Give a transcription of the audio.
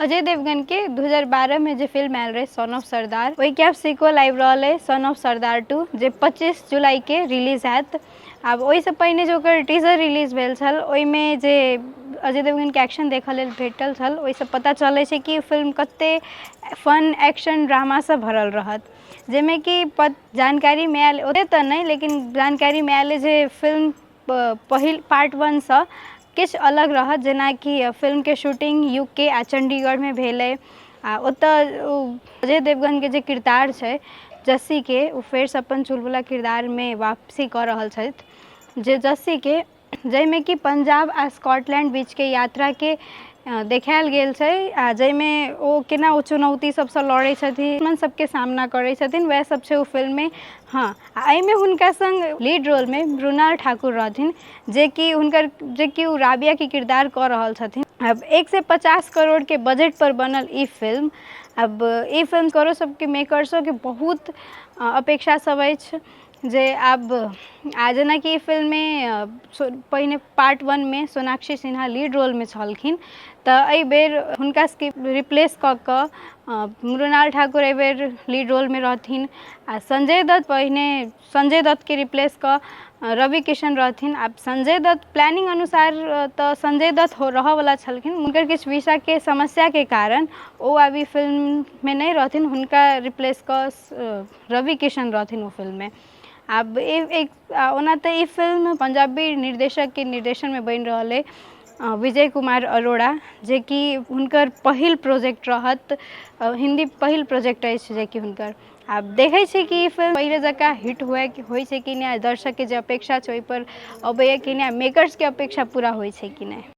अजय देवगन के 2012 में जे फिल्म आयल रहे सन ऑफ सरदार, ओहिके आब सीक्वल आबि रहल अइ सन ऑफ सरदार 2, जे 25 जुलाई के रिलीज हैत। आब ओहिसँ पहिने जे ओकर टीजर रिलीज भेल छल, ओहिमे जे अजय देवगनके एक्शन देखऽ लेल भेटल छल, ओहिसँ पता चलै छै कि फिल्म कते फन एक्शन ड्रामासँ भरल रहत। जाहिमे कि जानकारीमे आयल, ओते तऽ नहि, लेकिन जानकारीमे आयल अइ जे फिल्म पहिल पार्ट वनसँ किछु अलग रहत। जेनाकि फिल्मके शूटिंग यू के आ चण्डीगढ़मे भेलै आ ओतऽ ओ अजय देवगनके जे किरदार छै जस्सीके, ओ फेरसँ अपन चुलबुला किरदारमे वापसी कऽ रहल छथि जे जस्सीके, जाहिमे कि पंजाब आ स्कॉटलैंड बीचके यात्राके देखायल गेल छै आ जाहिमे ओ केना ओ चुनौती सबसँ लड़ै छथिन, दुश्मन सबके सामना करै छथिन, वएह सब छै ओ फिल्ममे। हँ, आ एहिमे हुनका सङ्ग लीड रोलमे मृणाल ठाकुर रहथिन, जेकि हुनकर जेकि ओ राबियाके किरदार कऽ रहल छथिन। आब 150 करोड़के बजटपर बनल ई फिल्म, आब ई फिल्म करो सबके मेकर्सोके बहुत अपेक्षा सब अछि जे आब आ जेनाकि ई फिल्ममे पहिने पार्ट वनमे सोनाक्षी सिन्हा लीड रोलमे छलखिन, तऽ एहिबेर हुनका सबके रिप्लेस कऽ कऽ मृणाल ठाकुर एहिबेर लीड रोलमे रहथिन आ संजय दत्त, पहिने संजय दत्तके रिप्लेस कऽ रवि किशन रहथिन। आब संजय दत्त, प्लानिंग अनुसार तऽ संजय दत्त रहऽवला छलखिन, हुनकर किछु वीसाके समस्याके कारण ओ आब ई फिल्ममे नहि रहथिन, हुनका रिप्लेस कऽ रवि किशन रहथिन ओ फिल्ममे। आब एक ओना तऽ ई फिल्म पंजाबी निर्देशकके निर्देशनमे बनि रहल अइ, विजय कुमार अरोड़ा, जेकि हुनकर पहिल प्रोजेक्ट रहत, हिन्दी पहिल प्रोजेक्ट अछि जेकि हुनकर। आब देखै छी कि ई फिल्म पहिले जकाँ हिट हुए होइ छै कि नहि, दर्शकके जे अपेक्षा छै ओहिपर अबैए कि नहि, मेकर्सके अपेक्षा पूरा होइ छै कि नहि।